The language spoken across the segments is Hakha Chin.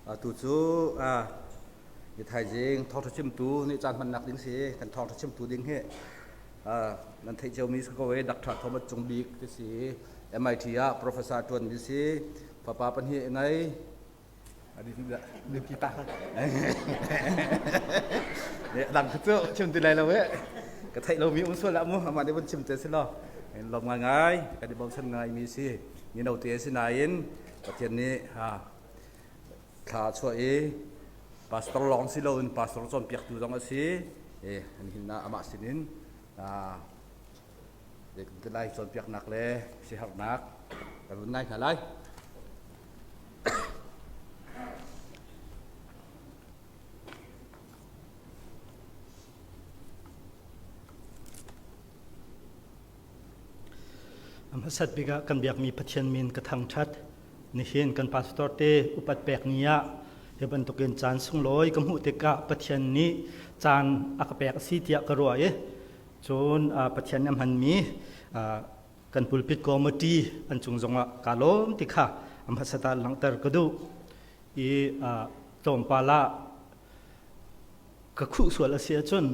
Atu cu ni thaizing thawngṭha chimtu nih caan hmannak ding si kan thawngṭha chimtu ding hi nan theih ciomi si ko e Dr. Thomas Cung Bik ti si MIT ah professor ṭuanmi si fapa pahnih ngei dang cu chim ti lai lo e ka theih lomi um sual ah mu amah nih vun chim te si law lawm ngai ngai kan i bochan ngai mi si mino te si nain Pathian nih ha thla chuah i pastor lawng si loin pastor cawnpiaktu zong a si e an hin amah sinin lai cawnpiaknak le siherhnak kan vun ngai hna lai. A hmasat bik ah kan biakmi Pathian min ka thangṭhat. Nihin kan pastor te upat pek ni ah hi bantukin caan sunglawi ka hmuh tikah Pathian nih caan a ka pek a si tiah ka ruah i cun Pathian nih a hmanmi kan pulpit committee an cung zongah kaa lawm ti kha a hmasat ah langhter ka duh i tlawmpal ah ka khuh sual a si ahcun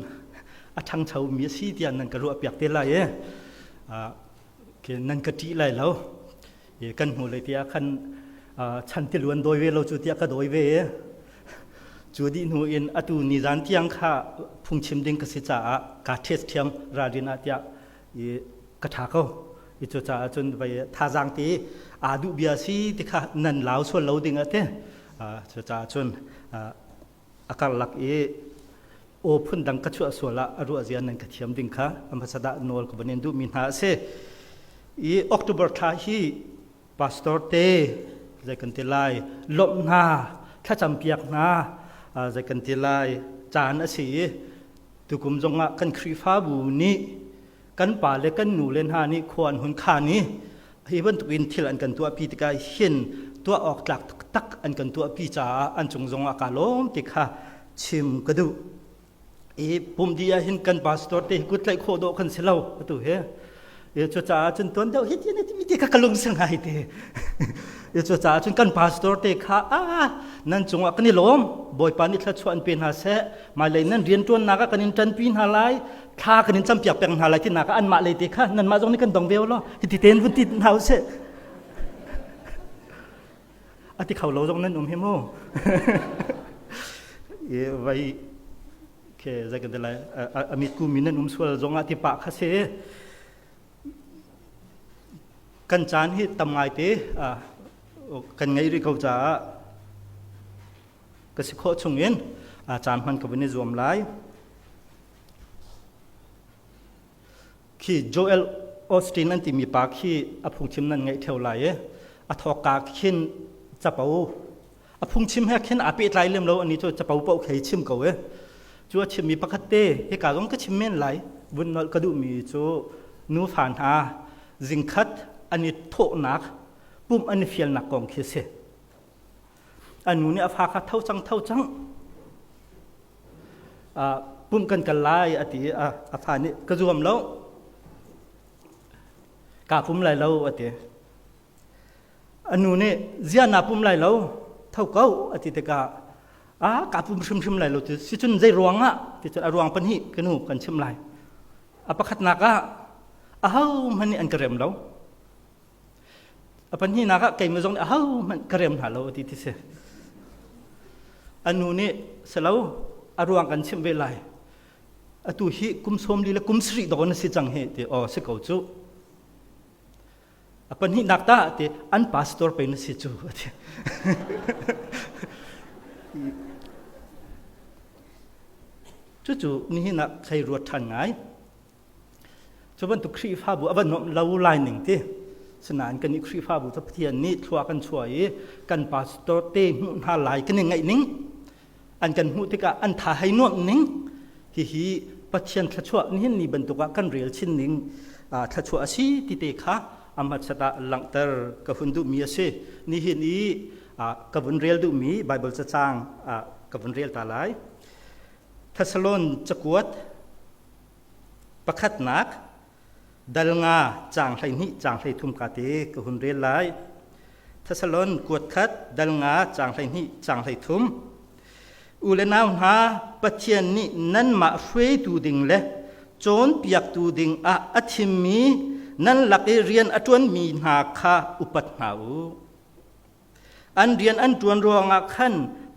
a ṭhangchomi a si tiah nan ka ruahpiak te lai i nan ka ṭih lai lo kan hnu lei tiah khan chan tiluan dawi ve lo cu tiah ka dawi ve i cu dih hnu in atu nizan tiang kha phungchim ding ka si caah kaa ṭhes thiam ralrin ah tiah i ka ṭha ko i cucaah cun vai thazaang te aa duh bia si ti kha nan lau sual lo ding a ti cucaah cun a karlak i aw phundang ka chuah sual ah a ruah zia nan ka thiam ding kha a hmasa dah nawl ka van in duhmi hna a si i October thla hi pastor te zei kan ti lai lawmh hna thlacam piak hna zei kan ti lai caan a si i tukum zongah kan Khrihfabu nih kan pa le kan nu le hna nih khua an hun khan i hi bantukin thil an kan tuahpi tikah hin tuah awk tlak taktak an kan tuahpi caah an cung zongah kaa lawm ti kha chim ka duh. I pum di ah hin kan pastor te hi kut tlaih khawh dawh kan si lo atu hi. I cucaah cun tuan deuh hi ti ti ti kha ka lung si ngai te. I cucaah cun kan pastor te kha a nan cungah kan i lawm Bawipa nih thluachuah an pe hna seh hmailei nan rianṭuannak ah kan in ṭanpi hna lai thla kan in campiak peng hna lai ti nak ah anmah lei te kha nanmah zong nih kan dong ve law hiti tein vun ti hna usih a ti kho lo zong nan um hi mu i vai ke zai kan lai amit ku mi nan um sual zong ah ti pa kha se kan caan hi tam ngai te kan ngei rih ko caah ka si khawh chungin caan hman ka vun i zuam lai. Khi Joel Osteen an timi pa khi a phungchim nan ngaih theo lai i a thawkka khin capo a phungchim he khin aa pehtlai lem lo ani cu capo paoh khi chim ko e cu a chimmi pakhat te hika zong ka chim men lai vun nolh ka duhmi cu nufa hna zingkhat an i thawhnak pumh an i fialnak kong khi a si A nu nih a fa kha tho cang tho cang pumh kan kal lai a ti a fa nih ka zuam lo kaa pum lai lo a ti a nu nih zia naa pum lai lo tho ko a ti tikah a kaa pum hrimhrim lai lo ti si cun zei ruang ah ti cun a ruang pahnih ka nu kan chim lai a pakhatnak ah aho hmanh nih an ka rem lo A pahnihnak ah keimah zong nih ahohmanh ka rem hna lo a ti ti si. A nu nih silo a ruang kan chimh ve lai. Atu hi kum 40 le kum 70 dawh na si cang hi ti aw si ko cu. A pahnihnak ta ti an pastor pe na si cu a ti. Cucu nihin ah thei ruat ṭhan ngai. Cu bantuk Khrihfabu a va nuamh lo lai ning ti. Sinain kan nih Khrihfabu cu Pathian nih thlua kan chuah i kan pastor te hmuh hna lai kan i ngaih ning an kan hmuh tikah an tha hei nuamh ning hihi Pathian thluachuah nihin ni bantuk ah kan rel chin ning thluachuah a si ti te kha a hmasat ah langhter ka hun duhmi a si. Nihin i ka vun rel duhmi Bible cacang ka vun rel ta lai. Thessalon cakuat Pakhatnak, dal nga caang 12 caang 13 ka te ka hun rel lai. Thesalon kuat khat dal nga caang 12 caang 13. U le nau hna, Pathian nih nanmah hruaitu ding le cawnpiaktu ding ah a thimmi nan lak i rian a ṭuanmi hna kha upat hna u. An rian an ṭuan ruangah khan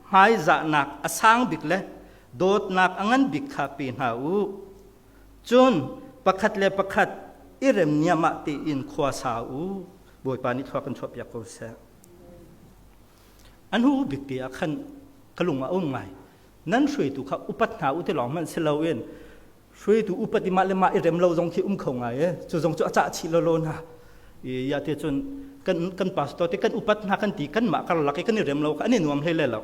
hmaizahnak a sang bik le dawtnak a ngan bik kha pe hna u. Cun pakhat le pakhat i rem niamah tein khua sa u. Bawipa nih thlua kan chuahpiak ko seh. An hu bik te ah khan ka lung a um ngai. Nan hruaitu kha upat hna u ti lawng hmanh si loin hruaitu upat i mah le mah i rem lo zong khi um kho ngai e. Cu zong cu a cah chih lawlaw hna. Ya te cun kan kan pastor te kan upat hna kan ti kan mah karlak i kan i rem lo kha an i nuam hlei le lo.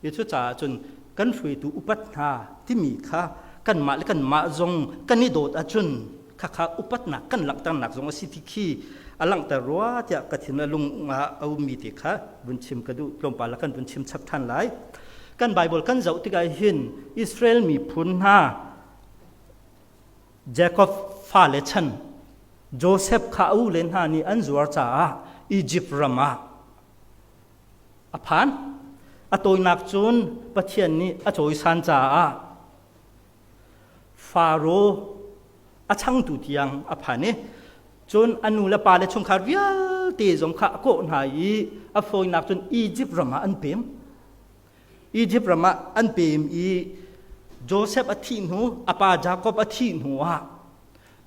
I cucaah cun kan hruaitu upat hna timi kha kanmah le kanmah zong kan i dawt ahcun khakha upatnak kan langhternak zong a si ti khi a langhter rua tiah ka thin a lung ah a ummi te kha vun chim ka duh tlawmpal ah kan vun chim chap ṭhan lai. Kan Bible kan zoh tikah hin Israel miphun hna Jacob fale chan Joseph kha a ule hna nih an zuar caah Egypt ram ah a phan. A tawinak cun Pathian nih a cawisan caah Faro a changtu tiang a phan i cun a nu le pa le chungkhar vialte zong kha a kawh hna i a fawinak cun Egypt ram ah an pem. Egypt ram ah an pem i Joseph a thih hnu, a pa Jacob a thih hnu ah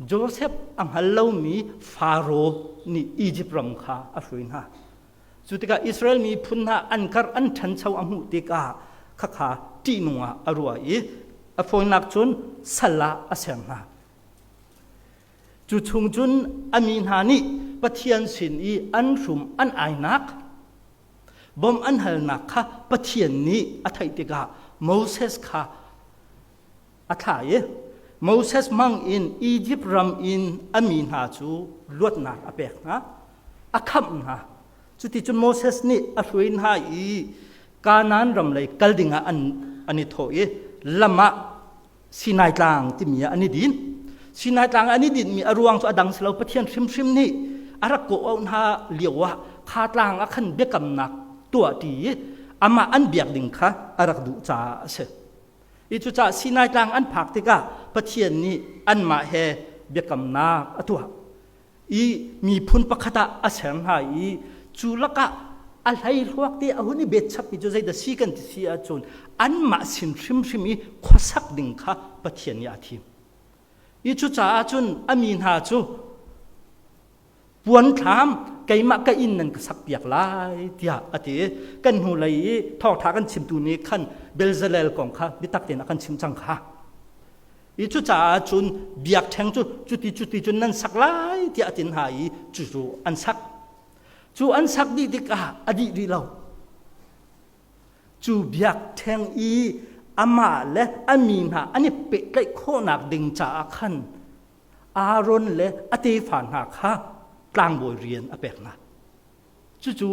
Joseph a hngal lomi Faro nih Egypt ram kha a hruai hna. Cu tikah Israel miphun hna an karh an ṭhancho a hmuh tikah khakha ṭihnung ah a ruah i a fawinak cun sal ah a ser hna. Cu chung cun a mi hna nih Pathian sin i an hrum an ainak, bawmh an halnak kha Pathian nih a theih tikah Moses kha a thlah i Moses hmang in Izipt ram in a mi hna cu luatnak a pek hna, a khamh hna. Cuticun Moses nih a hruai hna i Kanaan ram lei kal dingah an, an i thawh i lam ah Sinai Tlang timi ah an i din. Sinai Tlang an i dinmi a ruang cu a dang si lo Pathian hrimhrim nih a rak kawh hna lio ah kha tlang ah khan biakamnak tuah ṭi i amah an biak ding kha a rak duh caah a si. I cucaah Sinai Tlang an phak tikah Pathian nih anmah he biakamnak a tuah i miphun pakhat ah a ser hna i cu lakah a hleihluak te a hun i bet chapmi cu zeidah si kan ti si ahcun anmah sin hrimhrim i khuasak ding kha Pathian nih aa thim. I cucaah cun a mi hna cu puan thlam keimah ka inn nan ka sakpiak lai tiah a ti i kan hnulei i thawngṭha kan chimtu nih khan Belzalel kong kha biatak tein a kan chim cang kha. I cucaah cun biakṭheng cu cuti cuti cun nan sak lai tiah a tin hna i cucu an sak. Cu an sak dih tikah a dih rih lo. Cu biakṭheng i amah le a mi hna an i pehtlaih khawhnak ding caah khan Aaron le a tefa hna kha tlangbawi rian a pek hna. Cucu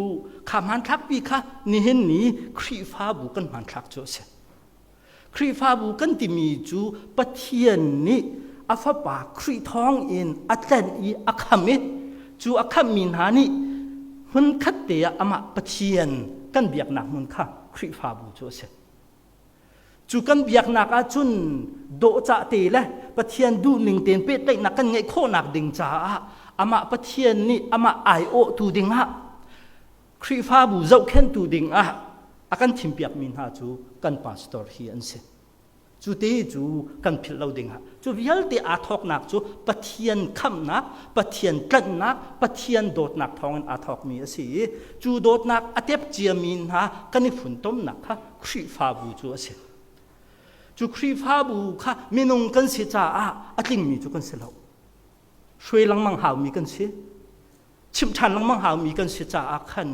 kha hmanthlakpi kha nihin ni Khrihfabu kan hmanthlak cu a si. Khrihfabu kan timi cu Pathian nih a fapa Khrih thawng in a tlenh i a kham i cu a khammi hna nih hmunkhat te ah amah Pathian kan biaknak hmun kha Khrihfabu cu a si. Cu kan biaknak ahcun dawhcah te le Pathian duhning tein pehtlaihnak kan ngeih khawhnak ding caah amah Pathian nih amah aiawhtu dingah Khrihfabu zohkhenhtu dingah a kan thimpiakmi hna cu kan pastor hi an si. Cu te cu kan philh lo dingah cu vialte aa thawknak cu Pathian khamhnak, Pathian tlanhnak, Pathian dawtnak thawngin aa thawkmi a si i cu dawtnak a tep ciami hna kan i funtomnak kha Khrihfabu cu a si. Cu Khrihfabu kha minung kan si caah a tlingmi cu kan si lo. Hruai lengmang haumi kan si. Chimh ṭhan lengmang haumi kan si caah khan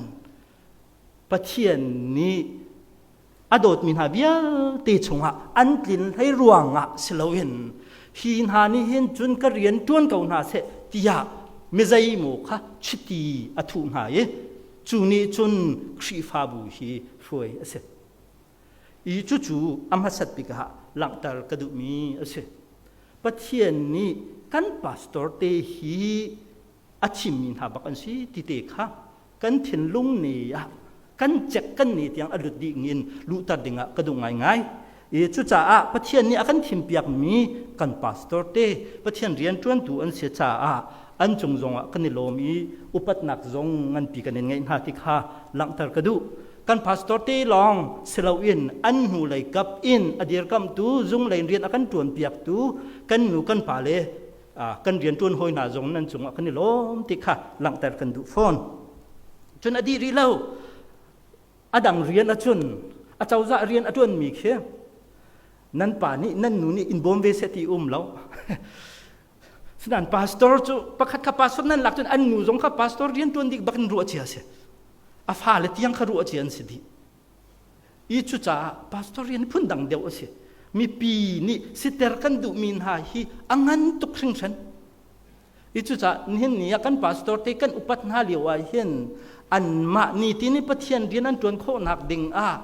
Pathian nih a dawtmi hna vialte chungah an tlin hlei ruangah si loin hi hna nih hin cun ka rian ṭuan ko hna seh tiah mizei maw kha chiti a thuh hna i cu nih cun Khrihfabu hi hruai a si. I cucu a hmasat bik ah langhter ka duhmi a si. Pathian nih kan pastor te hi a thimmi hna bak an si ti te kha. Kan thinlung ni ah kan cek kan ni tiang a lut dih in luhter dingah ka duh ngaingai. I cucaah Pathian nih a kan thimpiakmi kan pastor te Pathian rianṭuantu an si caah an cung zongah kan i lawm i upatnak zong nganpi kan in ngeih hna ti kha langhter ka duh. Kan pastor te lawng si loin an hnu lei kap in a dirkamhtu zunglei rian a kan ṭuanpiaktu kan nu kan pa le kan rianṭuan hawi hna zong nan cungah kan i lawm ti kha langhter kan duh fawn. Cun a dih rih lo. A dang rian ahcun a cozah rian a ṭuanmi khi nan pa nih nan nu nih in bawm ve seh ti um lo. Sinain pastor cu pakhat kha pastor nan lak cun an nu zong kha pastor rian ṭuan ding bak in ruah cia a si. A fale tiang kha ruah cia an si dih. I cucaah pastor rian phun dang deuh a si. Mipi nih siter kan duhmi hna hi a ngan tuk hringhran. I cucaah nihin ni ah kan pastor te kan upat hna lio ah hin anmah ni tin i Pathian rian an ṭuan khawhnak ding ah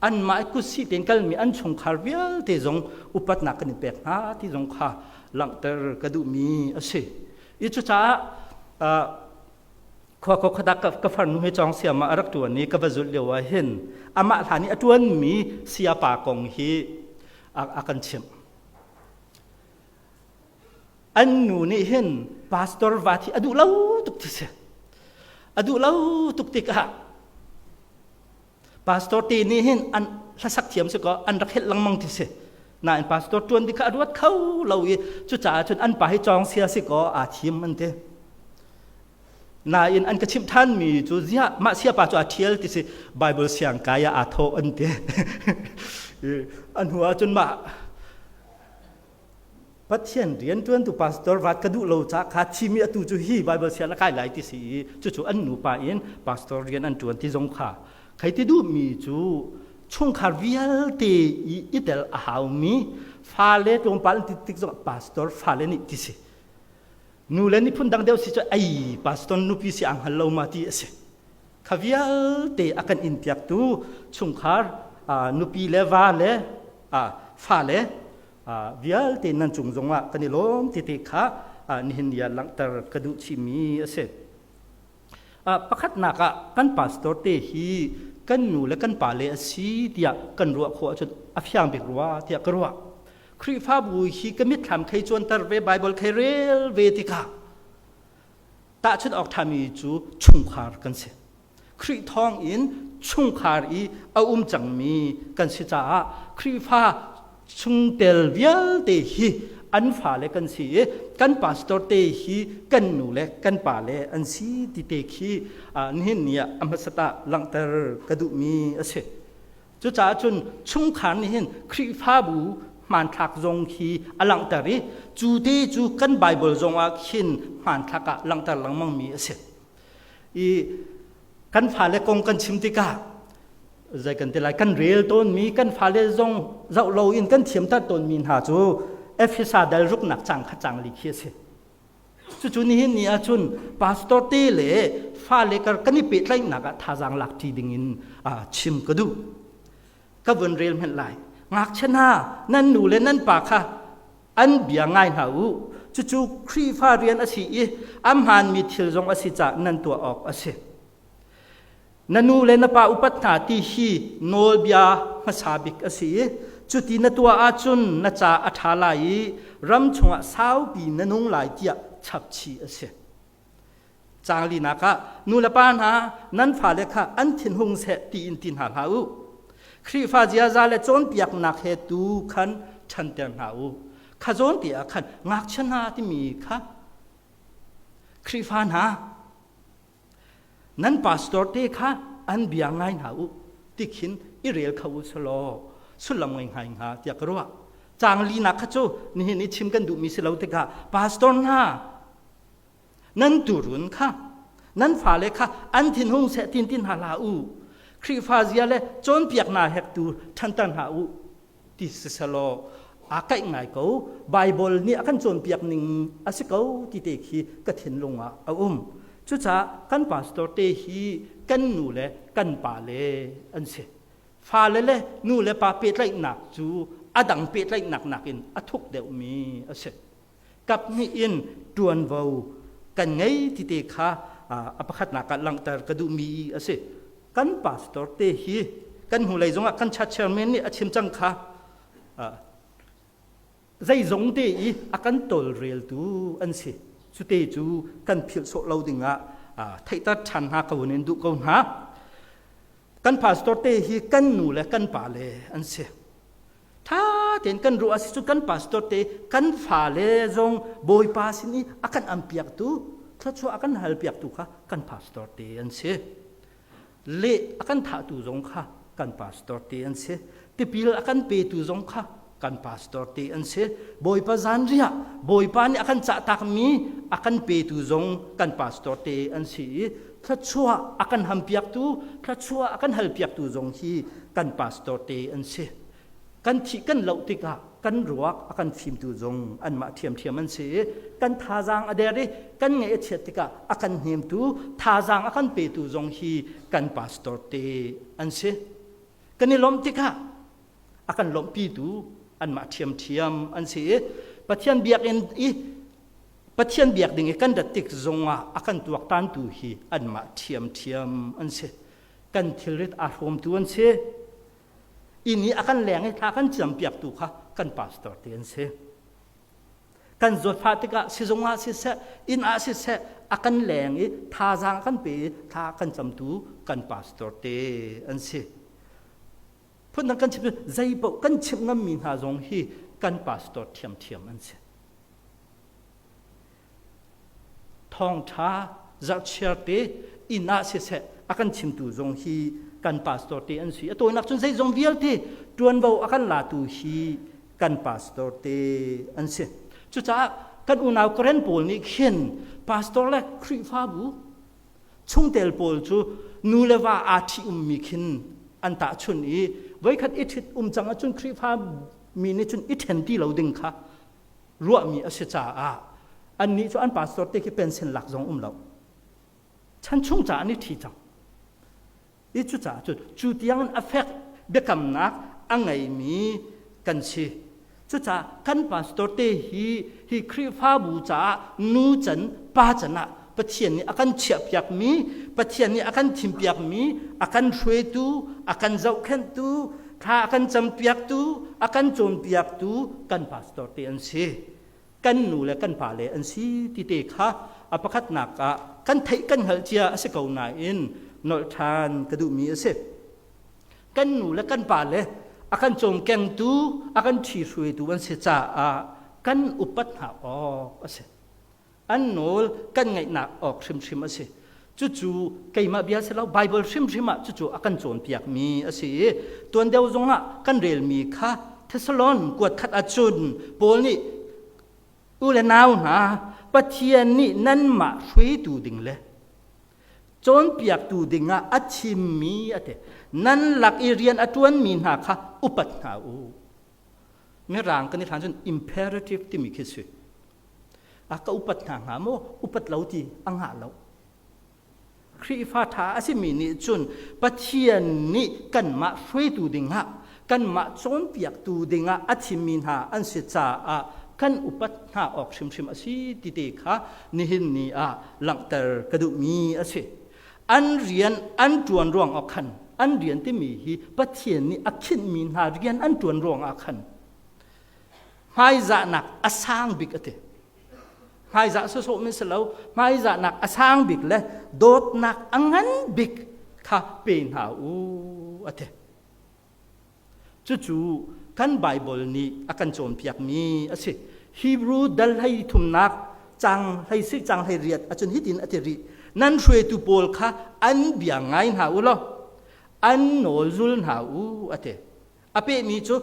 anmah kutsih tein kalmi an chungkhar vialte zong upatnak kan i pek hna ti zong kha langhter ka duhmi a si. I cucaah khua ko khadak ka farnu he cawng siam ah a rak ṭuan i ka va zulh lio ah hin amah hlan i a ṭuanmi siapa kong hi a kan chimh. An nu nih hin pastor va thi a duh lo tuk ti si. A duh lo tuk tikah pastor te nih hin an hlasak thiam si ko an rak helh lengmang ti si. Nain pastor ṭuan ding kha a ruat kho lo i cucaah cun an pa hi cawng sia si ko aa thim an ti. Nain an ka chimh ṭhanmi cu ziah mah siapa cu aa ṭhial ti si Bible siang kai ah aa thawh an ti. A hnu ah cun mah Pathian rianṭuantu pastor vat ka duh lo ca kha thimi atu cu hi Bible sian a kai lai ti si i cucu an nupa in pastor rian an ṭuan ti zong kha khei ti duhmi cu chungkhar vialte i i tel a haumi fale tlawmpal an ti tik zong pastor fale nih ti si nu le nih phun dang deuh si cu ei pastor nupi si ang hngal lo ma ti a si kha vialte a kan in piaktu chungkhar nupi le va le fale vialte nan cung zongah kan i lawm ti te kha nihin ni ah langhter ka duh chihmi a si. Pakhatnak ah kan pastor te hi kan nu le kan pa le a si tiah kan ruah khawh ahcun a fiang bik rua tiah ka ruah. Khrihfabu hi ka mitthlam khei cuanter ve Bible khei rel ve tikah tahchunh awk ṭhami cu chungkhar kan si. Khrih thawng in chungkhar i a um cangmi kan si caah Khrihfa chungtel vialte hi an fale kan si i kan pastor te hi kan nu le kan pa le an si ti te khi nihin ni ah a hmasat ah langhter ka duhmi a si. Cucaah cun chungkhar nih hin Khrihfabu hmanthlak zong hi a langhter i cu te cu kan Bible zong ah khin hmanthlak ah langhter lengmangmi a si. I kan fale kong kan chim tikah zei kan ti lai kan rel tawnmi kan fale zong zoh loin kan thiamter tawnmi hna cu Efesa dal ruknak cang kha cang li khi a si. Cucu nihin ni ahcun pastor te le fale kar kan i pehtlaihnak ah thazaang lak ṭi dingin chim ka duh. Ka vun rel hmanh lai. Ngakchia hna, nan nu le nan pa kha an bia ngai hna u. Cucu Khrihfa rian a si i a hmaanmi thil zong a si caah nan tuah awk a si. Na nu le na pa upat hna ti hi nawlbia hmasa bik a si i cuti na tuah ahcun na ca a ṭha lai i ram chungah saupi na nung lai tiah chapchih a si. Caang linak ah nu le pa hna nan fale kha an thinhung seh tiin ti hna hlah u. Khrihfa ziaza le cawnpiaknak he tu khan ṭhanter hna u. Kha zawn te ah khan ngakchia hna timi kha Khrihfa hna Nan pastor te kha an bia ngai hna u ti khin i rel kho u selaw sullam ngei ngai hnga tiah ka ruah. Caang linak kha cu nihin i chim kan duhmi si lo tikah pastor hna nan turun kha nan fale kha an thinhung seh tin tin hna hlah u. Khrihfa zia le cawnpiaknak hek tu ṭhanter hna u ti siselaw aa kaih ngai ko. Baibal nih a kan cawnpiak ning a si ko ti te khi ka thinlung ah a um. Cucaah kan pastor te hi kan nu le kan pa le an si. Fale le nu le pa pehtlaihnak cu a dang pehtlaihnak nakin a thuk deuhmi a si. Kap hnih in ṭuanvo kan ngei ti te kha a pakhatnak ah langhter ka duhmi a si. Kan pastor te hi kan hnulei zongah kan church chairman nih a chim cang kha zeizong te i a kan tawlreltu an si. Cute cu kan philh sawh lo dingah theihter ṭhan hna ko in duh ko hna. Kan pastor te hi kan nu le kan pa le an si. Ṭha tein kan ruah si cu kan pastor te kan fale zong Bawipa sin i a kan ampiaktu thluachuah a kan halpiaktu kha kan pastor te an si. Le a kan thahtu zong kha kan pastor te an si. Tipil a kan petu zong kha kan pastor te an si. Bawipa zanriah Bawipa nih a kan cahtakmi a kan petu zong kan pastor te an si i thluachuah a kan hampiaktu thluachuah a kan halpiaktu zong hi kan pastor te an si. Kan thih kan loh tikah kan ruak a kan fimtu zong anmah ṭhiamṭhiam an si i kan thazaang a der i kan ngaih a chiat tikah a kan hnemtu thazaang a kan petu zong hi kan pastor te an si. Kan i lawmh tikah a kan lawmhpitu anmah ṭhiamṭhiam an si i Pathian biakinn i Pathian biak ding i kan rat tik zongah a kan tuaktantu hi anmah ṭhiamṭhiam an si. Kan thilrit aa hrawmtu an si. Inn i a kan leng i thla kan campiaktu kha kan pastor te an si. Kan zawtfah tikah sizung ah siseh, inn ah siseh a kan leng i thazaang a kan pe i thla kan camtu kan pastor te an si. Phundang kan chim zei paoh kan chimh ngammi hna zong hi kan pastor ṭhiamṭhiam an si. Thawngṭha zarhchiar te inn ah siseh a kan chimtu zong hi kan pastor te an si. A tawinak cun zeizong vialte ṭuanvo a kan latu hi kan pastor te an si. Cucaah kan unau Karen pawl nih khin pastor le Khrihfabu chungtel pawl cu nu le va aa ṭhi ummi khin an tahchun i voikhat i ṭhit um cang ahcun Khrihfa mi nih cun i ṭhen ti lo ding kha ruahmi a si caah annih cu an pastor te khi pension lak zong um lo chan chung ca an i ṭhi cang i cucaah cun cu tiang in a fek biakamnak a ngeimi kan si cucaah kan pastor te hi hi Khrihfabu caah nu can pa can ah Pathian nih a kan chiahpiakmi Pathian nih a kan thimpiakmi a kan hruaitu a kan zohkhenhtu thla a kan campiaktu a kan cawnpiaktu kan pastor te an si kan nu le kan pa le an si ti te kha a pakhatnak ah kan theih kan hngalh cia a si ko nain nolh ṭhan ka duhmi a si kan nu le kan pa le a kan cawmkengtu a kan ṭhihruaitu an si caah kan upat hna awk a si an nawl kan ngaihnak awk hrimhrim a si cucu keimah bia si lo Bible hrimhrim ah cucu a kan cawnpiakmi a si i tuan deuh zongah kan relmi kha Thessalon kuat khat ahcun Paul nih u le nau hna Pathian nih nanmah hruaitu ding le cawnpiaktu dingah a thimmi a ti nan lak i rian a ṭuanmi hna kha upat hna u mirang kan i hlan cun imperative timi khi si a ka upat hna hnga maw upat lo ti a ngah lo Khrihfa ṭha a simi nih cun Pathian nih kanmah hruaitu dingah kanmah cawnpiaktu dingah a thimmi hna an si caah kan upat hna awk hrimhrim a si ti te kha nihin ni ah langhter ka duhmi a si. An rian an ṭuan ruang ah khan an rian timi hi Pathian nih a khinhmi hna rian an ṭuan ruangah khan hmaizahnak a sang bik a ti. Hmaizah sawsawh men si lo, hmaizahnak a sang bik le dawtnak a ngan bik kha pe hna u a ti. Cucu kan Baibal nih a kan cawnpiakmi a si. Hebrew dal hlei thumnak cang hlei si cang hlei riat acun hitin a ti rih. Nan hruaitu pawl kha an bia ngai hna u law an nawl zul hna u a ti. A pehmi cu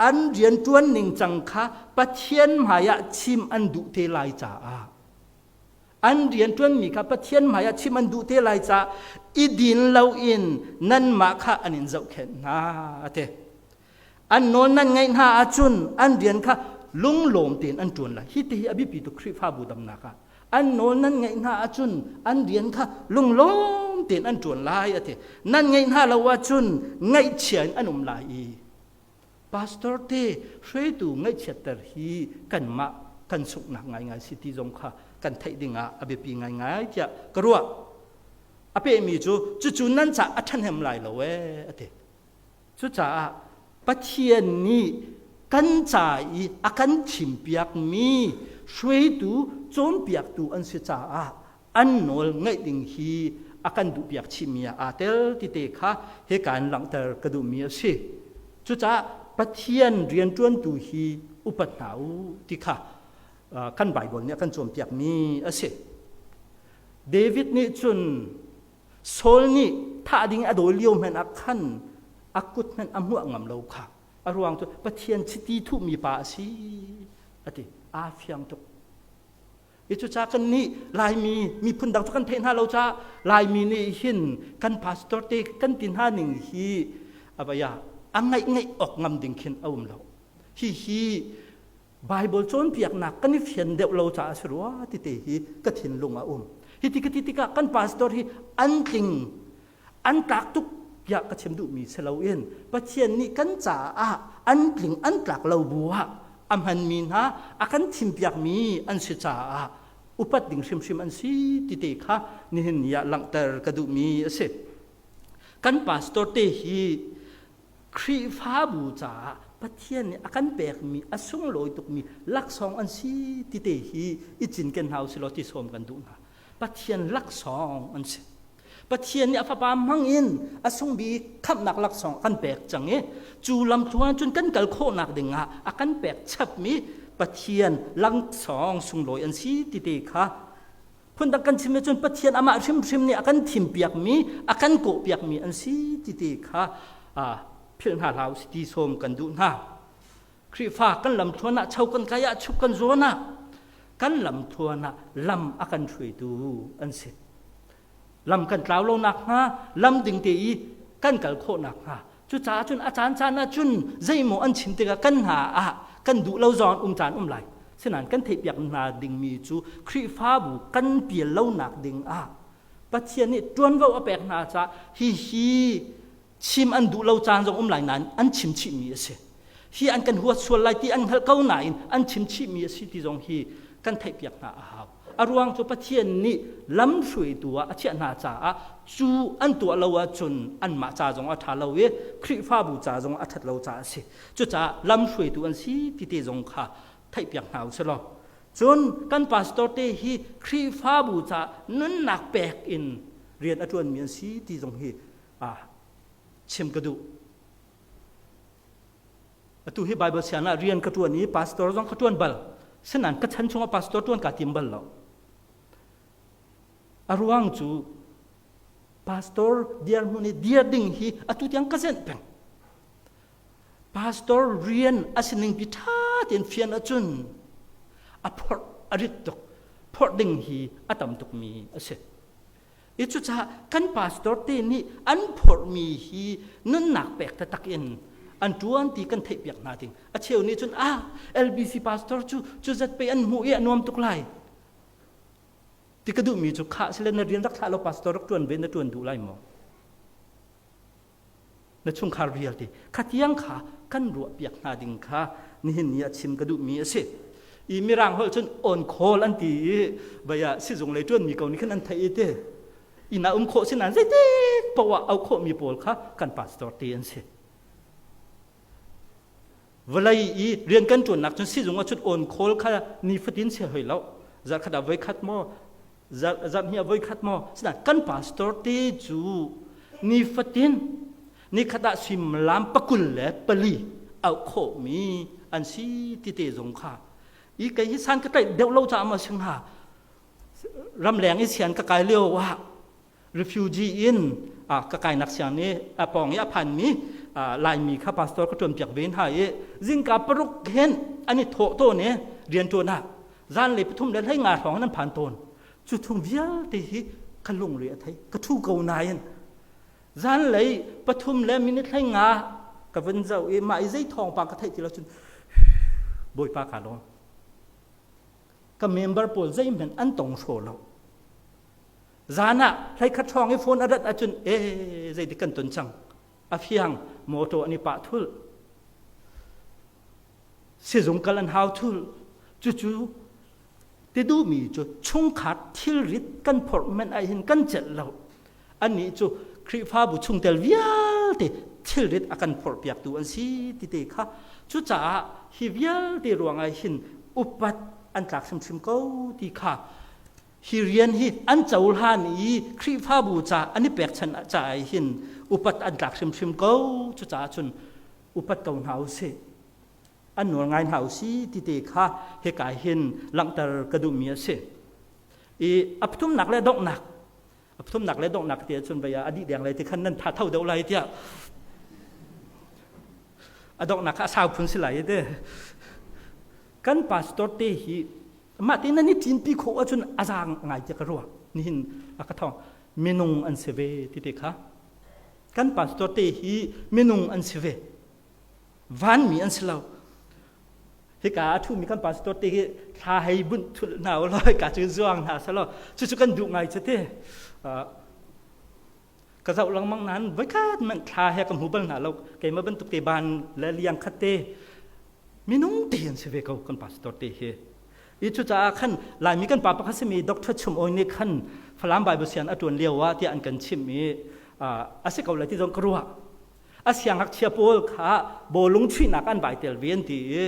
an rianṭuan ningcang kha Pathian hmaiah chim an duh te lai caah an rianṭuanmi kha Pathian hmaiah chim an duh te lai caah i din loin nanmah kha an in zohkhenh hna a ti. An nawl nan ngaih hna ahcun an rian kha lunglawm tein an ṭuan lai. Hi ti hi a biapi tuk Khrihfabu damnak ah. An nawl nan ngaih hna ahcun an rian kha lunglawm tein an ṭuan lai a ti. Nan ngaih hna lo ahcun ngaihchia in an um lai i pastor te hruaitu ngaihchiatter hi kanmah kan sunghnak ngaingai si ti zong kha kan theih ding ah a biapi ngaingai tiah ka ruah. A pehmi cu cucu nan ca a ṭhahnem lai lo ee a ti. Cucaah Pathian nih kan ca i a kan thimpiakmi hruaitu cawnpiaktu an si caah an nawl ngaih ding hi a kan duhpiak chihmi ah aa tel ti te kha hika in langhter ka duhmi a si. Cucaah Pathian rianṭuantu hi upat hna u ti kha kan Baibal nih a kan cawnpiakmi a si. David nih cun Saul nih thah ding a dawi lio hmanh ah khan a kut hmanh a hmuah ngam lo kha. A ruang cu Pathian chiti thuhmi pa a si a ti. Aa fiang tuk. I cucaah kan nih Laimi miphun dang cu kan theih hna lo caah Laimi nih hin kan pastor te kan ti hna ning hi avaya a ngaih ngaih awk ngam ding khin a um lo. Hihi Bible cawnpiaknak kan i fian deuh lo caah a si rua ti te hi ka thinlung a um. Hi ti ka ti tikah kan pastor hi an tling an tlak tuk tiah ka chim duhmi si loin Pathian nih kan caah an tling an tlak lo bu ah a hmanmi hna a kan thimpiakmi an si caah upat ding hrimhrim an si ti te kha nihin ni ah langhter ka duhmi a si. Kan pastor te hi Khrihfabu caah Pathian nih a kan pekmi a sunglawi tukmi laksawng an si ti te hi i cinken hna usih law ti sawm kan duh hna. Pathian laksawng an si. Pathian nih a fapa hmang in a sungbik khamhnak laksawng a kan pek cang i cu lamthluan cun kan kal khawhnak ding ah a kan pek chapmi Pathian laksawng sunglawi an si ti te kha phundang kan chim cun Pathian amah hrimhrim nih a kan thimpiakmi a kan kawhpiakmi an si ti te kha philh hna hlah u ti sawm kan duh hna. Khrihfa kan lamthluan ah cho kan kai ah chuk kan zawn ah kan lamthluan ah lam a kan hruaitu an si. Lam kan tlau lo nakhnga lam ding te i kan kal khawh nakhnga cucaah cun a caan caan ah cun zeimaw an chim tikah kan hna ah kan duh lo zong um caan um lai. Sinain kan theihpiak hna dingmi cu Khrihfabu kan pial lonak ding ah Pathian nih ṭuanvo a pek hna caah hihi chim an duh lo caan zong um lai nain an chim chihmi a si. Hi an kan huat sual lai ti an hngalh ko nain an chim chihmi a si ti zong hi kan theihpiak hna a hau. A ruang cu Pathian nih lamhruaitu ah a chiah hna caah cu an tuah lo ahcun anmah ca zong a ṭha lo i Khrihfabu ca zong a ṭhat lo caah a si. Cucaah lamhruaitu an si ti te zong kha theihpiak hna u sih law. Cun kan pastor te hi Khrihfabu caah nunnak pek in rian a ṭuanmi an si ti zong hi ah chim ka duh. Atu hi Bible siang ah rian ka ṭuan i pastor zong ka ṭuan bal. Sinain ka chan chungah pastor ṭuan kaa tim bal lo. A ruang cu pastor dirhmun i dir ding hi atu tiang ka zenh peng. Pastor rian a sining pi ṭha tein fian ahcun a phorh a rit tuk. Phorh ding hi a tam tukmi a si. I cucaah kan pastor te nih an phorhmi hi nunnak pek taktak in an ṭuan ti kan theihpiak hna ding. A cheu nih cun ah LBC pastor cu cu zat pei an hmuh i a nuam tuk lai. Ti ka duhmi cu khah sile na rian rak thlah lo pastor rak ṭuan ve na ṭuan duh lai maw? Na chungkhar vialte khatiang kha kan ruahpiak hna ding kha nihin ni ah chim ka duhmi a si. I mirang holh cun on call an ti i vei ah sizung lei ṭuanmi ko nih khan an theih i te inn ah um khawh si nain zeitik poah auh khawhmi pawl kha kan pastor te an si. Vawlei i rian kan ṭuannak cun sizung ah cun on call kha nifatin si hoi lo. Zarhkhat ah voikhat maw zarhhnih ah voikhat maw sinain kan pastor te cu nifatin nikhat ah suimilam pakul le pali auh khawhmi an si ti te zong kha i kei hi san ka tlaih deuh lo caah maw sing hnga ramleng i sian ka kai lio ah refugee in ka kainak siang nih a pawng i a phanmi Laimi kha pastor ka ṭuanpiak ve hna i zingka paruk hen an i thawh tawn i rianṭuan ah zanlei pathum le hlei nga hrawng an phan tawn cu thung vialte hi ka lungre a thei ka ṭhu ko nain zanlei pathum le minute hlei nga ka vun zoh i mah i zei thawngpang ka theih ti lo cun bawipa ka lawm ka member pawl zeihmanh an tong hraw lo Zan ah hleikhat hrawng i phone a rat ahcun ee zeidik kan ton cang. A fiang motor an i pah thul. Sizung kal an hau thul. Cucu Ti duhmi cu chungkhar thilrit kan phorh men ah hin kan celh lo. Annih cu Khrihfabu chungtel vialte thilrit a kan phorhpiaktu an si ti te kha cucaah hi vialte ruangah hin upat an tlak hrimhrim ko ti kha hi rian hi an cohlan i Khrihfabu ca an i pekchanh caah hin upat an tlak hrimhrim ko cucaah cun upat ko hna usih an nawl ngai hna usih ti te kha hika hin langhter ka duhmi a si. I a pathumnak le donghnak a pathumnak le donghnak ti ahcun vei ah a dih deng lai ti khan nan tha tho deuh lai tiah a donghnak kha a sau phun si lai te kan pastor te hi mah te nan i ṭinpi khawh ahcun a zaang ngai tiah ka ruah nihin a ka thawng minung an si ve ti te kha kan pastor te hi minung an si ve vanmi an si lo hika a ṭhumi kan pastor te hi thla hei bunh thulh hna u law hika cu zuang hna selaw cucu kan duh ngai cu ti ka zoh lengmang nain voikhat man thla he ka hmu bal hna lo keimah bantuk te ban le liang khat te minung te an si ve ko kan pastor te hi i cucaah khan Laimi kan pa pakhat simi Dr. Chum Awi nih khan Falam Bible sian a ṭuan lio ah tiah an kan chimh i a si ko lai ti zong ka ruah a siangngakchia pawl kha bawlung chuihnak an vai tel ve an ti i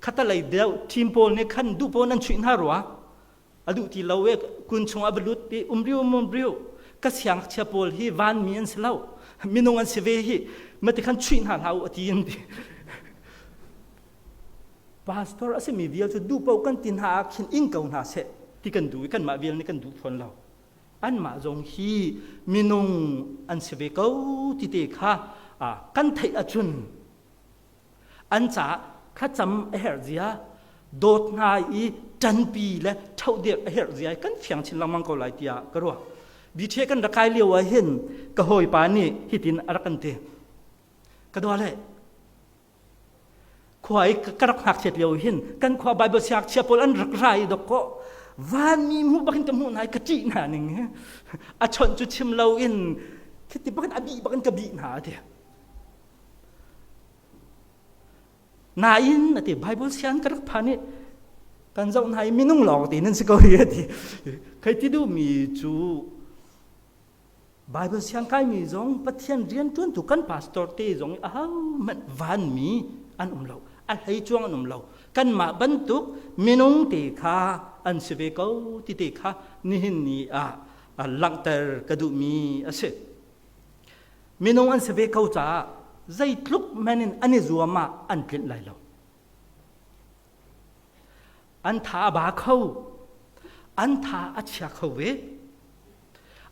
khatalei deuh team pawl nih khan duh pawl nan chuih hna rua a duh ti lo e kun chung a va lut i umriu umriu ka siangngakchia pawl hi vanmi an si lo minung an si ve hi mati khan chuih hna hlah u a ti an ti pastor a simi vial cu duh paoh kan ti hna ah khin ing ko hna seh ti kan duh i kanmah vial nih kan duh fawn lo anmah zong hi minung an si ve ko ti te kha kan theih ahcun an caah thlacam a herh zia dawt hna i ṭanpi le ṭhohdirh a herh zia kan fiang chin lengmang ko lai tiah ka ruah. BTA kan rak kai lio ah hin ka hawipa nih hitin a rak kan ti. Ka dua le Khua i ka rak ngakchiat lio hin kan khua Bible siangngakchia pawl an rak ra i dok kaw vanmi hmuh bakin ka hmuh hna i ka ṭih hna ning a chawnh cu chim lo in khiti bakin a bih bakin ka bih hna a ti. Nain a ti Bible siang ka rak phan i kan zoh hna i minung lawng te nan si ko hi a ti. Khei ti duhmi cu Baibal siangkaimi zong Pathian rianṭuantu kan pastor te zong ahohmanh vanmi an um lo. A hlei cuang an um lo. Kanmah bantuk minung te kha an si ve ko ti te kha nihin ni ah langhter ka duhmi a si. Minung an si ve ko caah zeitluk men in an i zuam ah an tlinh lai lo. An tha a ba kho. An tha a chia kho ve.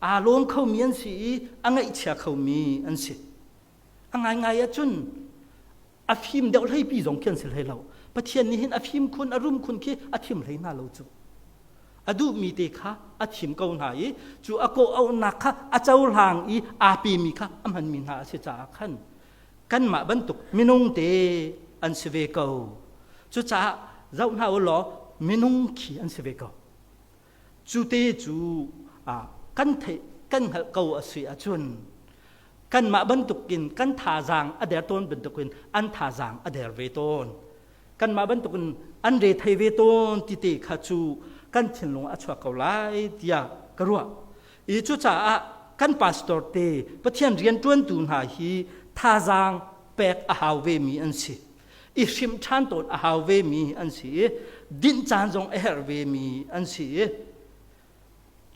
Aa lawm khomi an si i a ngaihchia khomi an si. A ngaingai ahcun a fim deuh hleipi zong khi an si hlei lo. Pathian nih hin a fim khun, a rum khun khi a thim hlei hna lo cu. A duhmi te kha a thim ko hna i cu a kawh auhnak kha a cohlang i aa pemi kha a hmanmi hna a si caah khan kanmah bantuk minung te an si ve ko. Cucaah zoh hna u law minung khi an si ve ko. Cu te cu kan theih kan hngalh ko a si ahcun kanmah bantukin kan thazaang a der tawn bantukin an thazaang a der ve tawn. Kanmah bantukin an re thei ve tawn ti te kha cu kan thinlung a chuak ko lai tiah ka ruah. I cucaah kan pastor te Pathian rianṭuantu hna hi thazaang pek a hau vemi an si. I hrimh ṭhan tawn a hau vemi an si i dinh caan zong a herh vemi an si i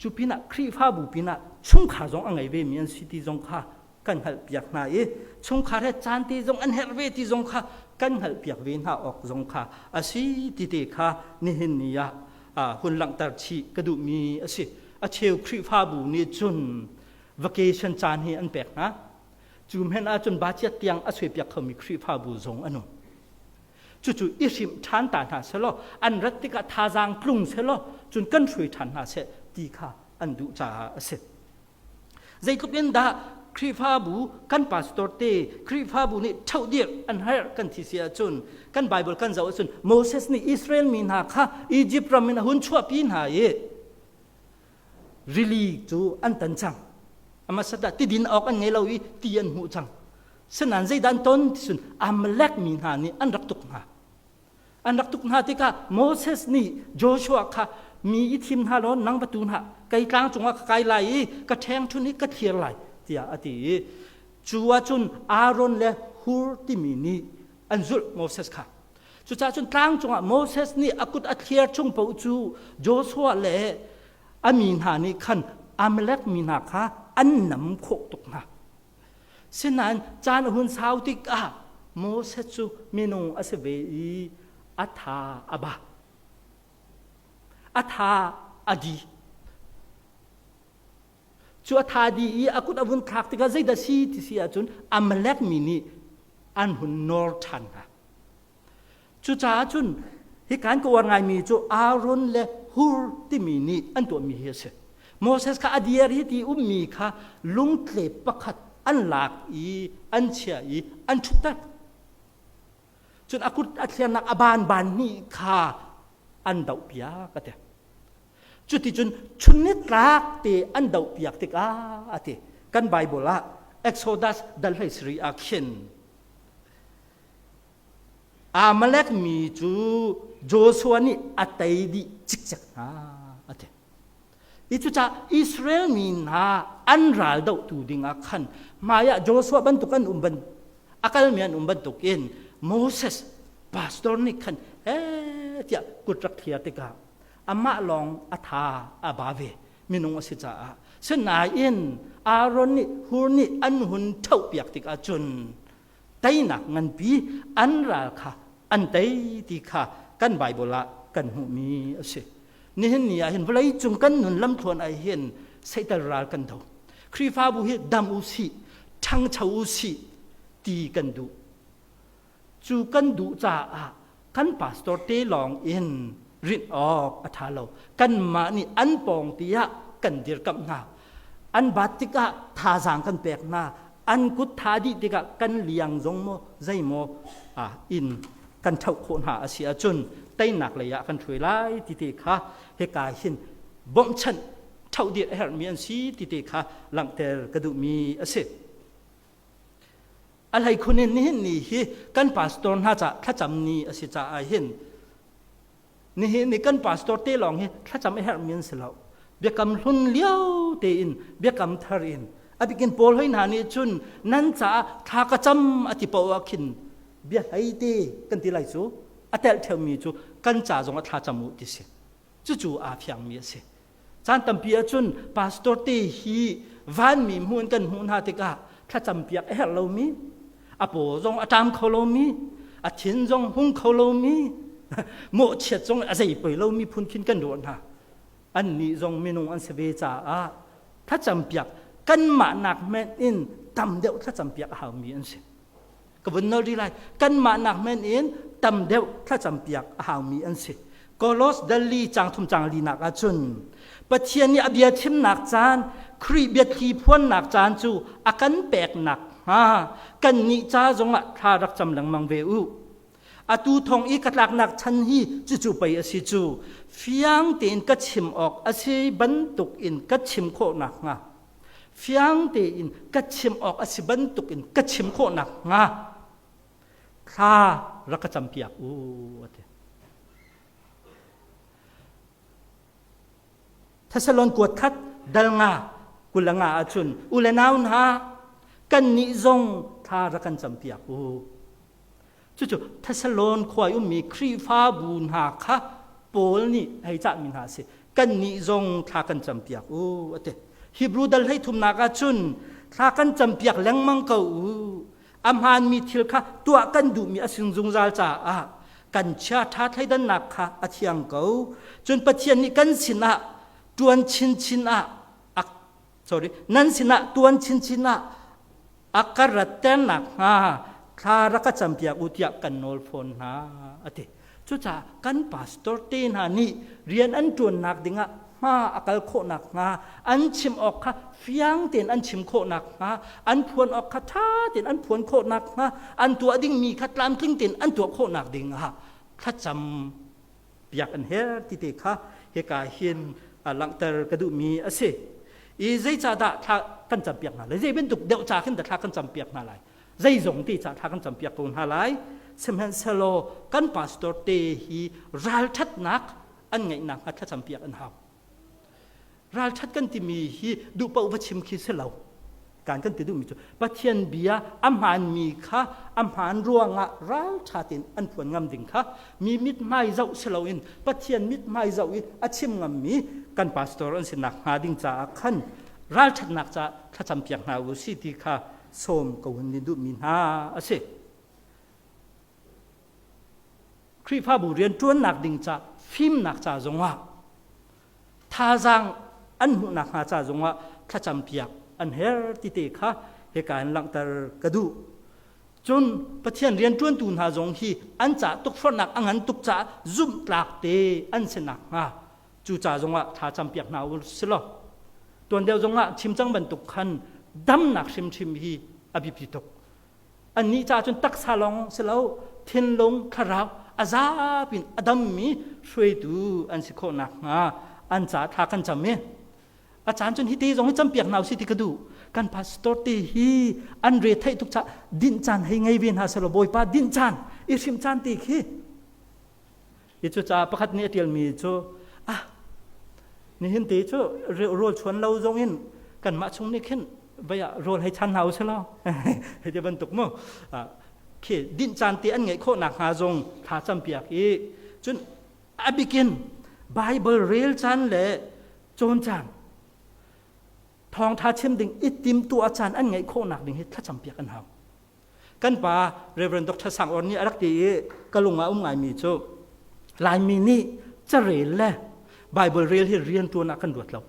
cu pinah Khrihfabu pinah chungkhar zong a ngei vemi an si ti zong kha kan hngalhpiak hna i chungkhar he caan te zong an herh ve ti zong kha kan hngalhpiak ve hna awk zong kha a si ti te kha nihin ni ah hun langhter chih ka duhmi a si. A cheu Khrihfabu nih cun vacation caan hi an pek hna. Cu hmenh ahcun bachiat tiang a suaipiak khomi Khrihfabu zong an um. Cucu i hrimh ṭhan ta hna selaw an rat tikah thazaang tlung selaw cun kan hruai ṭhan hna seh ti kha an duh caah a si. Zeitluk in dah Khrihfabu kan pastor te Khrihfabu nih ṭhohdirh an herh kan thi si ahcun kan Bible kan zoh ahcun Moses nih Israel mi hna kha Egypt ram in a hun chuahpi hna i rili cu an tan cang. Amasat ah tidin awk an ngei lo i ti an hmuh cang. Sinain zeidah an ton ti cun Amalek mi hna nih an rak tuk hna. An rak tuk hna tikah Moses nih Joshua kha Mi i thim hna law nang va tu hna kei tlang cungah ka kai lai i ka ṭheng ṭhun i ka thlir lai tiah a ti i cu ahcun Aaron le Hur timi nih an zulh Moses kha. Cucaah cun tlang cungah Moses nih a kut a thliar chung paoh cu Joshua le a mi hna nih khan Amalek mi hna kha an nam khawh tuk hna. Sinain caan a hun sau tikah Moses cu minung a si ve i a tha a ba. A tha a di. Cu a tha di i a kut a vun thlak tikah zeidah si ti si ahcun Amalek mi nih an hun nawr ṭhan hna. Cucaah cun hi kan ka uar ngaimi cu Aaron le Hur timi nih an tuahmi hi a si. Moses kha a dir hi ti ummi kha lungtle pakhat an lak i an chia i an ṭhutter. Cun a kut a thliarnak a ban ban hnih kha an dohpiak a ti. Cuticun chunnitlak te an dohpiak tikah a ti. Kan Bible ah Exodus dal hlei sari ah khin Amalek mi cu Joshua nih a tei dih cikcek hna a ti. I cucaah Israel mi hna an ral dohtu dingah khan hmaiah Joshua bantuk an um ban a kalmi an um bantukin Moses pastor nih khan eh tiah kut rak thliar tikah amah lawng a tha a ba ve minung a si caah sinain Aaron nih Hur nih an hun ṭhohpiak tikah cun teinak nganpi an ral kha an tei ti kha kan Bible ah kan hmuhmi a si. Nihin ni ah hin vawlei cung kan nun lamthluan ah hin Satan ral kan do. Khrihfabu hi dam u sih, ṭhangcho u sih ti kan duh. Cu kan duh caah kan pastor te lawng in rinh awk a ṭha lo. Kanmah nih an pawng tiah kan dirkamh hna. An bat tikah thazaang kan pek hna. An kut tha dih tikah kan liang zong maw zeimaw in kan ṭhoh khawh hna a si ahcun teinak lei ah kan hruai lai ti te kha hika hin bawmhchanh ṭhoh dir a herhmi an si ti te kha langhter ka duhmi a si. A hleikhun in nihin ni hi kan pastor hna ca thlacam ni a si caah hin nihin ni kan pastor te lawng hi thlacam a herhmi an si lo. Biakam hlun lio tein biakam thar in a bikin Paul hoi hna nih cun nan caah thla ka cam a ti paoh ah khin bia hlei te kan ti lai cu a telh theumi cu kan ca zong ah thla cam u ti si. Cucu aa fiangmi a si. Caan tampi ahcun pastor te hi vanmi hmuh in kan hmuh hna tikah thlacam piak a herh lomi, a paw zong a ṭam kho lomi, a thin zong hung kho lomi, mawhchiat zong a zei poi lomi phun khin kan ruah hna. Annih zong minung an si ve caah thlacam piak kanmah nak hmenh in tam deuh thlacam piak a haumi an si. Ka vun nol rih lai. Kanmah nak men in tam deuh thlacam piak a haumi an si. Kolos Delhi cang thum cang linak ahcun Pathian nih a bia chimnak caan, Khrih biathli phuannak caan cu a kan peknak hnga kannih ca zongah thla rak cam lengmang ve u. Atu thong i ka tlaknak chan hi cucu pei a si cu fiang tein ka chim awk a si bantuk in ka chim khawh nakhnga fiang tein ka chim awk a si bantuk in ka chim khawh nakhnga thla rak ka campiak u a ti. Thessalon kuat khat dal nga kul nga ahcun u le nau hna kannih zong thla rak kan campiak u. Cucu Thessalon khua i ummi Khrihfabu hna kha Paul nih hei cahmi hna a si. Kannih zong thla kan campiak u a ti. Hebrew dal hlei thumnak ah cun thla kan campiak lengmang ko u. A hmaanmi thil kha tuah kan duhmi a sin zungzal caah kan chia ṭha thleidannak kha a thiang ko. Cun Pathian nih kan sinah ṭuan chinchin ah sorry nan sinah tuan chinchin ah a ka ratter nakhnga thla rak ka campiak u tiah kan nawl fawn hna a ti. Cucaah kan pastor te hna nih rian an ṭuannak dingah hma a kal khawh nakhnga an chim awk kha fiang tein an chim khawh nakhnga an phuan awk kha ṭha tein an phuan khawh nakhnga an tuah dingmi kha tlamtling tein an tuah khawh nak dingah thlacam piak an her ti te kha hika hin langhter ka duhmi a si. I zeicahdah thla kan campiak hna lai? Zei bantuk deuh ca khin dah thla kan campiak hna lai? Zeizong ti ca thla kan campiak ko hna lai? Sihmanhsehlaw kan pastor te hi ralṭhatnak an ngeihnak hnga thlacam piak an hau. Ralṭhat kan timi hi duh paoh va chim khi si lo. Kan kan ti duhmi cu Pathian bia a hmaanmi kha a hmaan ruangah ralṭha tein an phuan ngam ding kha mi mithmai zoh si loin Pathian mithmai zoh i a chim ngammi kan pastor an si nak hnga ding caah khan ralṭhatnak caah thlacam piak hna u si ti kha sawm ko hun ni duhmi hna a si. Khrihfabu rianṭuannak ding ca fimnak ca zongah thazaang an hmuhnak hnga ca zongah thlacam piak an her ti te kha hika in langhter ka duh. Cun Pathian rianṭuantu hna zong hi an ca tukforhnak a ngan tuk caah zumhtlak te an si nakhnga cu ca zongah thla campiak hna u si law tuan deuh zongah chim cang bantuk khan damnak hrimhrim hi a biapi tuk. Annih caah cun taksa lawng si lo thinlung thlarau a zapin a dammi hruaitu an si khawh nakhnga an ca thla kan cam i a caan cun hi te zong hi campiak hna usih ti ka duh. Kan pastor te hi an re theih tuk caah dinh caan hei ngei ve hna selaw Bawipa dinh caan i hrim caan te khi i cucaah pakhat nih a ṭialmi cu ah nihin te cu rawl chuan lo zong in kanmah chung nih khin vei ah rawl hei chan hna u selaw hei ti bantuk mu khi dinh caan te an ngeih khawh nakhnga zong thla campiak i cun a bikin Bible rel caan le cawn caan thawngṭha chim ding i timtuah caan an ngeih khawhnak ding hi thlacam piak an hau. Kan pa Reverend Dr. Sang Or nih a rak ti i ka lung ah um ngaimi cu Laimi nih carel le Bible rel hi rianṭuan ah kan ruat lo.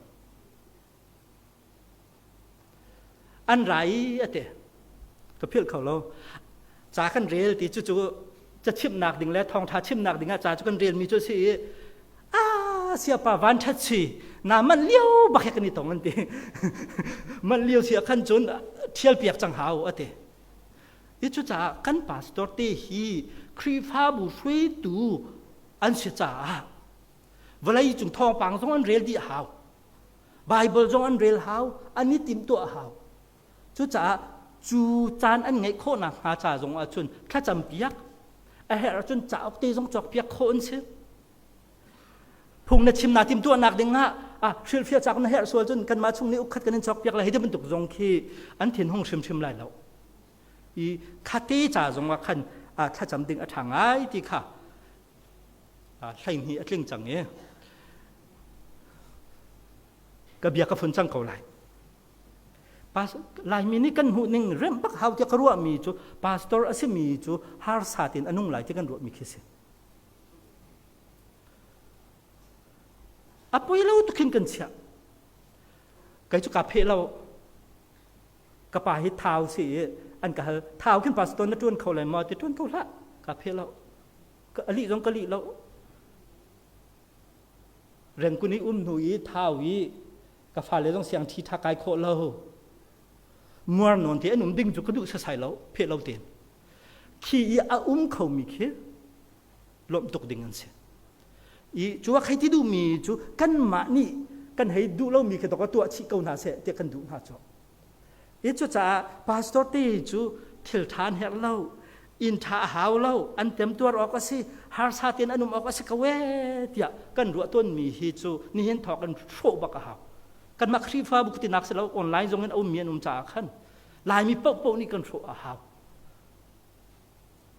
An ra i a ti. Ka philh kho lo. Ca kan rel ti cucu ca chimhnak ding le thawngṭha chimnak ding ah ca cu kan relmi cu a si i ah siapa van ṭhat si na man lio bak he kan i tong an ti. Man lio si ah khan cun ṭhial piak cang hau a ti. I cucaah kan pastor te hi Khrihfabu hruaitu an si caah vawlei cung thawngpang zong an rel dih hau. Baibal zong an rel hau, an i timhtuah hau. Cucaah cu caan an ngeih khawh nakhnga ca zong ahcun thlacam piak, a herh ahcun cauk te zong cawkpiak khawh an si. Phung na chim naa timhtuahnak ding ah ah hrilhfiah cak na herh sual cun kanmah chung nih ukkhat kan in cawkpiak lai hei ti bantuk zong khi an thinhung hrimhrim lai lo. I khate ca zong ah khan thlacam ding a ṭha ngai ti kha 12 a tling cang i ka bia ka fun cang ko lai. Laimi nih kan hmuh ning remh bak hau tiah ka ruahmi cu pastor a simi cu harsa tein a nung lai ti kan ruahmi khi si. A poi lo tuk hin kan chiah. Kei cu ka pheh lo. Ka pa hi thau si i an ka hal thau khin pastor na ṭuan kho lai maw ti ṭuan kho hlah ka pheh lo. A lih zong ka lih lo. Rengkun i um hnu i thau i ka fale zong siang ṭhi ṭha kai khawh lo. Muar nawn te an um ding cu ka duh sasai lo, pheh lo tein. Khi i a um khomi khi lawmh tuk ding an si. I cu a khei ti duhmi cu kanmah nih kan hei duh lomi khi dok tuah chih ko hna seh tiah kan duh hna cu. I cucaah pastor te cu thil ṭha an herh lo, inn ṭha a hau lo, an temtuar awk a si, harsa tein an um awk a si ko ee tiah kan ruah tawnmi hi cu nihin thawk in hrawh bak a hau. Kanmah Khrihfabu tinak si lo, online zong in a ummi an um caah khan Laimi paohpaoh nih kan hrawh a hau.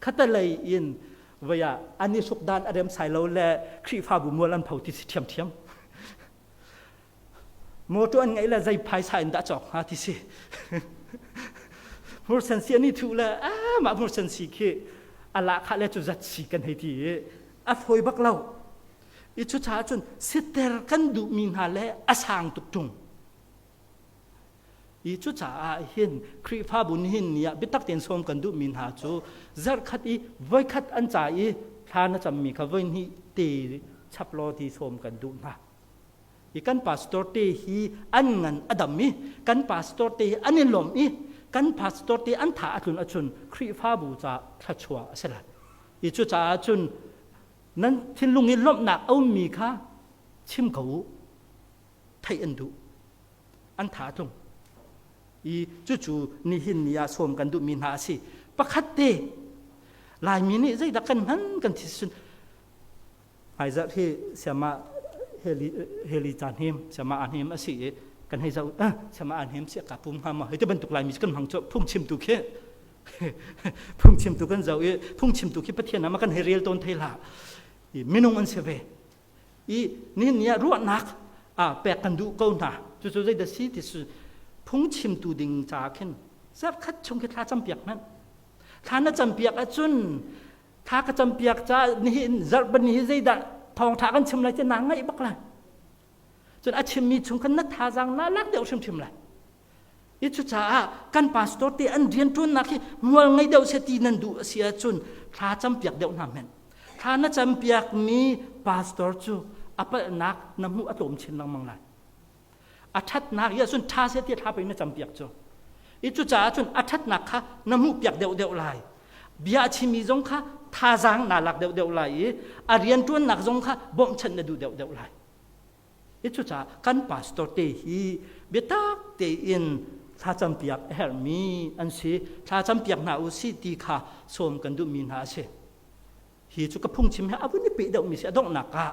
Khatalei in vei ah an i hruk dan a rem sai lo le Khrihfabu mual an pho ti si ṭhiamṭhiam. Motor an ngeih le zei phaisa in dah cawk hnga ti si. Hmursen si an i thuh le ah mah hmursen si khi a lahkhah le cu zat si kan hei ti i a fawi bak lo. I cucaah cun siter kan duhmi hna le a sang tuk ṭung. I cucaah hin Khrihfabu nihin ni ah biatak tein sawm kan duhmi hna cu zarhkhat i voikhat an ca i thla na cammi kha voihnih te chap law ti sawm kan duh hna. I kan pastor te hi an ngan a dam i kan pastor te hi an i lawm i kan pastor te an tha a tlun ahcun Khrihfabu ca thluachuah a si lai. I cucaah cun nan thinlung i lawmhnak a ummi kha chim ko u. Theih an duh. An tha a tlung. I cucu nihin ni ah sawm kan duhmi hna a si. Pakhat te Laimi nih zeidah kan hman kan thi sun. Hmaizarh hi siama heli heli caan him siama an him a si i kan hei zoh ah siama an him si ka pum hnga maw hei ti bantuk Laimi cu kan hmang cu phungchimtu khi phungchimtu kan zoh i phungchimtu khi Pathian ah ma kan hei rel tawn thei hlah i minung an si ve i nihin ni ah ruahnak ah pek kan duh ko hna cucu zeidah si ti su phungchimtu ding caah khin zarhkhat chung khi thla campiak hmanh thla na campiak ahcun thla ka campiak caah nihin zarhpani hi zeidah thawngṭha kan chim lai ti naa ngaih bak lai cun a chimmi chung khan na thazaang naa lak deuh hrimhrim lai i cucaah kan pastor te an rianṭuannak hi mual ngei deuh seh ti nan duh a si ahcun thla campiak deuh hna hmenh thla na campiakmi pastor cu a palhnak na hmuh a tlawm chin lengmang lai A ṭhatnak i ahcun ṭha seh tiah thla pei na campiak cu. I cucaah cun a ṭhatnak kha na hmuhpiak deuhdeuh lai. Bia a chimmi zong kha thazaang naa lak deuhdeuh lai i a rianṭuannak zong kha bawmhchanh na duh deuhdeuh lai. I cucaah kan pastor te hi biatak tein thlacampiak a herhmi an si. Thlacampiak hna u sih ti kha sawm kan duhmi hna a si. Hi cu ka phungchim he a vun i peh deuhmi si a donghnak ah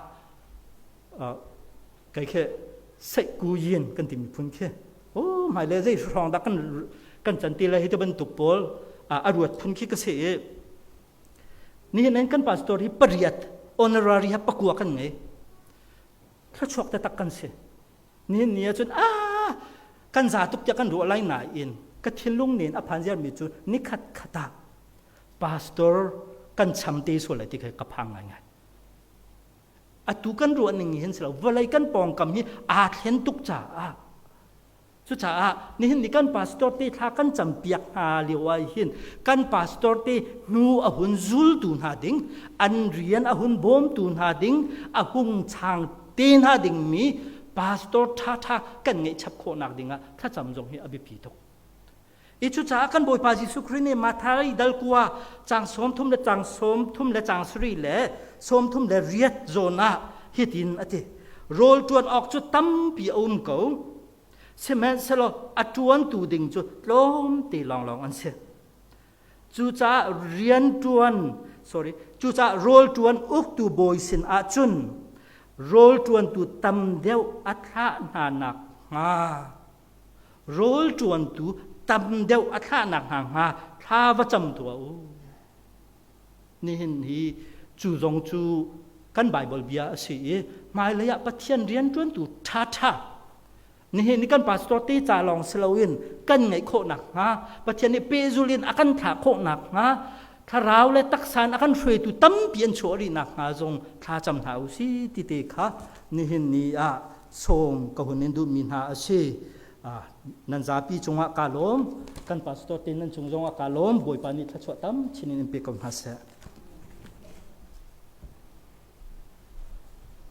kai khi seihku yin kan timi phun khi oh hmai le zei hrawng dah kan kan can ti lai hi te bantuk pawl a ruat phun khi ka si i nihin an kan pastor hi pariat honorary ha pakua kan ngei thluachuak taktak kan si nihin ni ahcun a kan za tuk tiah kan ruah lai nain ka thinlung nen a phan ziarmi cu nikhat khat ah pastor kan cham te sual lai ti kha ka phang ngaingai Atu kan ruah ning hin si lo vawlei kan pawngkam hi aa thlen tuk caah cucaah nihin ni kan pastor te thla kan campiak hna lio ah hin kan pastor te hnu a hun zultu hna ding an rian a hun bawmtu hna ding a hung chang te hna ding mi pastor ṭhaṭha kan ngeih chap khawhnak dingah thlacam zong hi a biapi tuk. I cucaah kan Bawipa Jesuh Khrih nih Matthai dal kua cang 30 le cang 30 le cang sarih le 38 zawn ah hitin a ti. Rawl ṭuan awk cu tampi a um ko, sihmanhsehlaw a ṭuantu ding cu tlawmte lawnglawng an si. Cucaah rian ṭuan, sorry, cucaah rawl ṭuan uktu bawi sin ah cun rawl ṭuantu tam deuh a thlah hna nak hnga rawl ṭuantu tam deuh a thlahnak hna hnga thla va cam tuah u. Nihin hi cu zong cu kan Baibal bia a si i hmailei ah Pathian rianṭuantu ṭhaṭha nihin ni kan pastor te ca lawng si loin kan ngeih khawh nakhnga Pathian nih pehzul in a kan thlah khawh nakhnga thlarau le taksa in a kan hruaitu tampi an chuah rih nakhnga zong thla cam hna u si ti te kha nihin ni ah sawm ka hun in duhmi hna a si. Nan zapi cungah kaa lawm. Kan pastor te nan cung zongah kaa lawm. Bawipa nih thluachuah tam chin in in pe ko hna seh.